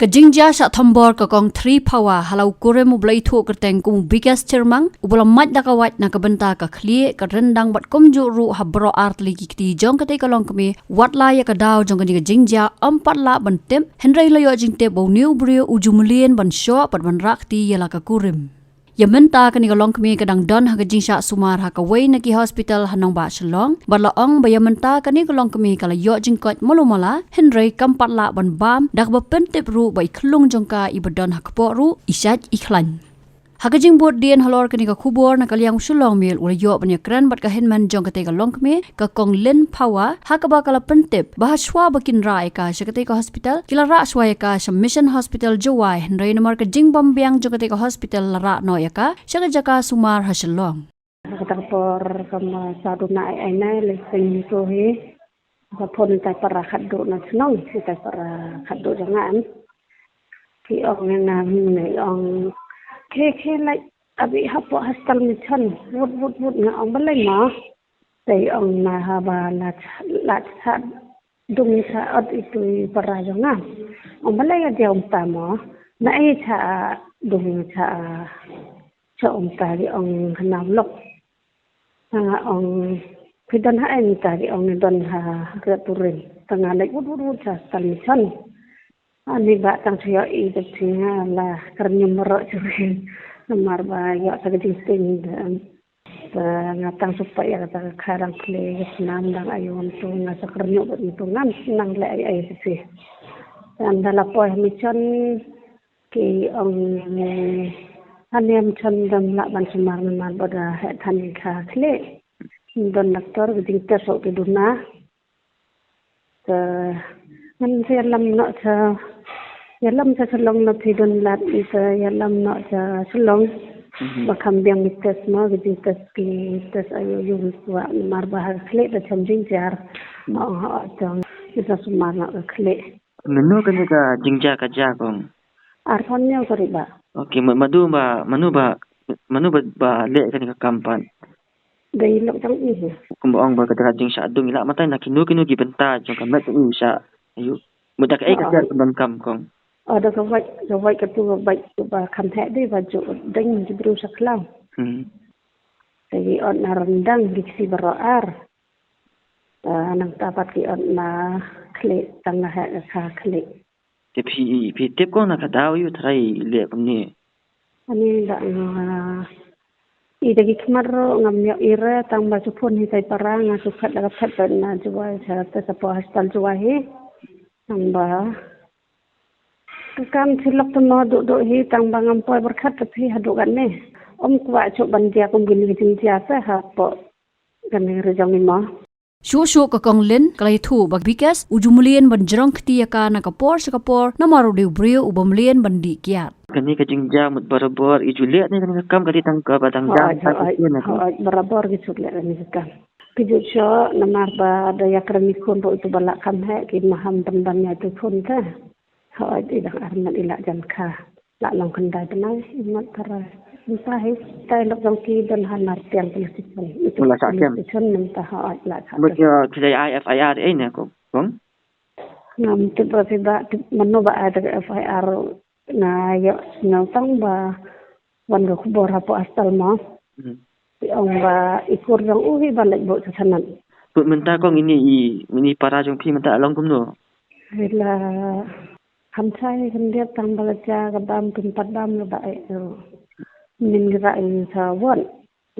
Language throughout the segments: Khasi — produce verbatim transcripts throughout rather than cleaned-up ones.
Ka jingjia shah thombor ka Kong Thri Phawa ha la u kurim u ba la ithuh kyrteng kum u Bikas Chyrmang, u ba la mait da ka wait na ka bynta ka khlieh, ka ryndang bad kumjuh ruh ha baroh artylli ki kti jong katei ka longkmie, wat la ïa ka daw jong kane ka jingjia ym pat lah ban tip, hynrei la ïoh jingtip ba une u briew u ju mlien ban shoh bad ban rah kti ïa la ka kurim. Ïa mynta kane ka longkmie ka dang don ha ka jingshah sumar ha kawei na ki hospital ha nongbah Shillong, bad la ong ba ïa mynta kane ka longkmie ka la ïoh jingkoit malu mala, hynrei kam pat lah ban bam, da kaba pyntip ruh ba i khyllung jong ka i ba don ha kpoh ruh i shait i khlaiñ. Ha ka jingbud dien halor kane ka khubor na ka liang u Shillong Mail u la ïoh ban ïakren bad ka hynmen jong katei ka longkmie, ka Kong Lin Phawa, ha kaba ka la pyntip ba ha shuwa ba kin rah ïa ka sha katei ka hospital, ki la rah shuwa ïa ka sha Mission Hospital Jowai, hynrei namar ka jingbymbiang jong katei ka hospital la rah noh ïa ka sha ka jaka sumar ha Shillong. Kata ka por ka ma sa duna ai ai nai le sing ni ko hi. Ka phone tai para khatduh na chnong, tai para khatduh jong nga em. Ki ong nga ne ong. Khe khe lai abi hapoh hospital Mission. Wut wut wut nga ong balai ma. Te ong na haba la la sa dung sa ot itu para jong nga. Ong balai ya dia ong ta mo. Na ai sa dung sa sa ong ta di ong hana lok. Nga ong phi don ha ai ta di ong don ha ha purin. Tanga lai wut wut wut sa hospital Mission. Ani ba tang shu ïohi da phi nga la kyrñum roh shu ri. Namar ba ïoh sa ka jingsting da. Ba nga tang shu peit ïa kata ka kha dang plie ïa snam dang ayu ntu nga sa kyrñum bad ntu ngam snang leh ai ai da phi. Ynda la poi ha Mission ki ong ani Mission dang lah ban sumar namar ba da heh than ka khlieh. Don doktor ka jingtest shuh ki duna. Te ngan sa ïalam noh sa ïalam sa Shillong na phi don lad sa ïalam noh sa Shillong. Mhm. Ba kham biang ki test mo ki jingtest ki test ayu ayu wa namar ba ha khlieh da cham jingjar. Mhm. Mo ha jong ki sa sumar noh ka khlieh. Mano kane ka jingjia ka jia kong? Ar thon nyo ka riba. Okay, ma- madu ba manu ba manu ba ba leh kane ka kam pat. Dei lok jong i hi. Kumba ong ba ka dra jingshah dung i lah matai na kino kino ki bynta jong ka met i shah. Ayu. Mut da kaei ka Oh, jar oh. Ka donkam kong. Oh, da ka wait ka wait ka tu ka wait tu ba kham heh dei ba ju deng ji bru sa khlaw. Hmm. Te i ot na rendang di ksi baroh ar. Ta nang ta pat ki ot na khlieh tang na heh ka kha khlieh. Te phi phi tip ko na ka daw yu trai leh kumne. Ani da nga i da ki khmat ro ngam ïoh i re tang ba shu phone hi tai para nga shu khat da ka phet ba na Jowai sa ta sa po hospital Jowai hi. Tang ba ka kam chi lok tu mo du du hi tang ba ngam poi berkhat ta phi ha du kan ne. Om kwah chu ban jia kum gini ki jing jia sa ha po kan ne re jong ni mo. Shuh shuh ka Kong Lin ka la ïathuh ba Bikas u ju mlien ban jrong kti ïa ka na ka por sha ka por namar u dei u briew uba mlien ban dih kiad. Kane ka jingjia mut barabor i ju leh ne kane ka kam ka dei tang ka ba tang jam. Hooid, hooid, hooid, barabor ki ju leh kane ka kam. Ki ju shu namar ba da ïa kren i khun ruh itu ba lah kham heh ki maham ban ban ïa itu khun te. Hooid, i dang arnat i lah jan kha. Lah long khyndai bnai i mat tara. Mynta hi tai lok jong ki don ha Nartiang police station. Itu police station mynta ha la sa. Mut ïa ki dei ai F I R ei ne ko kong? Ngam tip ba phi ba tip mano ba ai da F I R na ïa sngewtang ba wan ka khubor hapoh hospital mo. Hmm. Ki ong ba i kur jong u hi ba leit buh sa sanad. Put mynta kong ini i ini para jong phi mynta long kumno? Hi la khamsai khyndiat tang ba la ja ka bam kum pat bam la ba ai. Min ki ba ai sa won.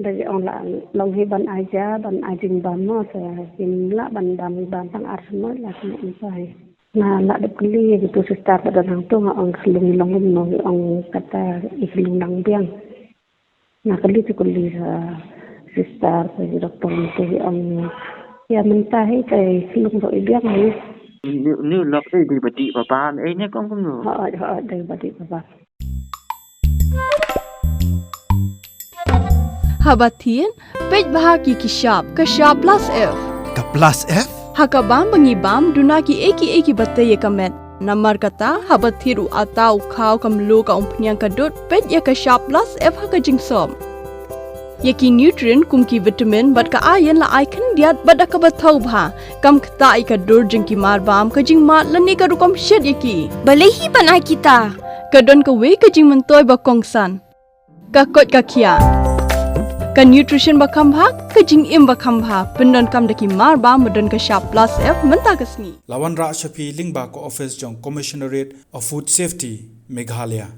Da ki ong la long hi ban ai ja ban ai jingbam mo sa kim la ban bam bam tang ar semoi la khamsai. Nga la dep kylli ïa kitu sister ba don hangtu nga ong ka lung long kumno ki ong kata i ka lung lang biang. Nga kylli tu kylli ka sister ka doktor tu ki ong ïa mynta hi ka i ka lung ruh i biang hi. Ni ni lok ei dei ba dih ba bam ei ne kong kumno. Hooid hooid dei ba dih ba bam. Haba thied, peit bha ki ki shap, ka shap plus F. Ka plus F? Ha ka bam ba ngi bam, duna ki ei ki ei ki ba tei ïa ka met. Namar kata, haba thied u ata u khaw ka mluh ka umphniang ka dud, peit ïa ka shap plus F ha ka jingsop. Ïa ki nutrient kum ki vitamin bad ka iron la ai khyndiat bad da kaba thaw bha, kam ktah ïa ka dur jong ki mar bam, ka jingmad lane ka rukom shet ïa ki. Balei hi ban ai kita? Ka don kawei ka jingmyntoi ba kongsan. Ka koit ka khiah. Ka nutrition ba kham bha, ka jingim ba kham bha, pyndonkam da ki mar bam ba don ka shap plus F mynta ka sngi. La wanrah sha phi lyngba ka office jong Commissionerate of Food Safety, Meghalaya.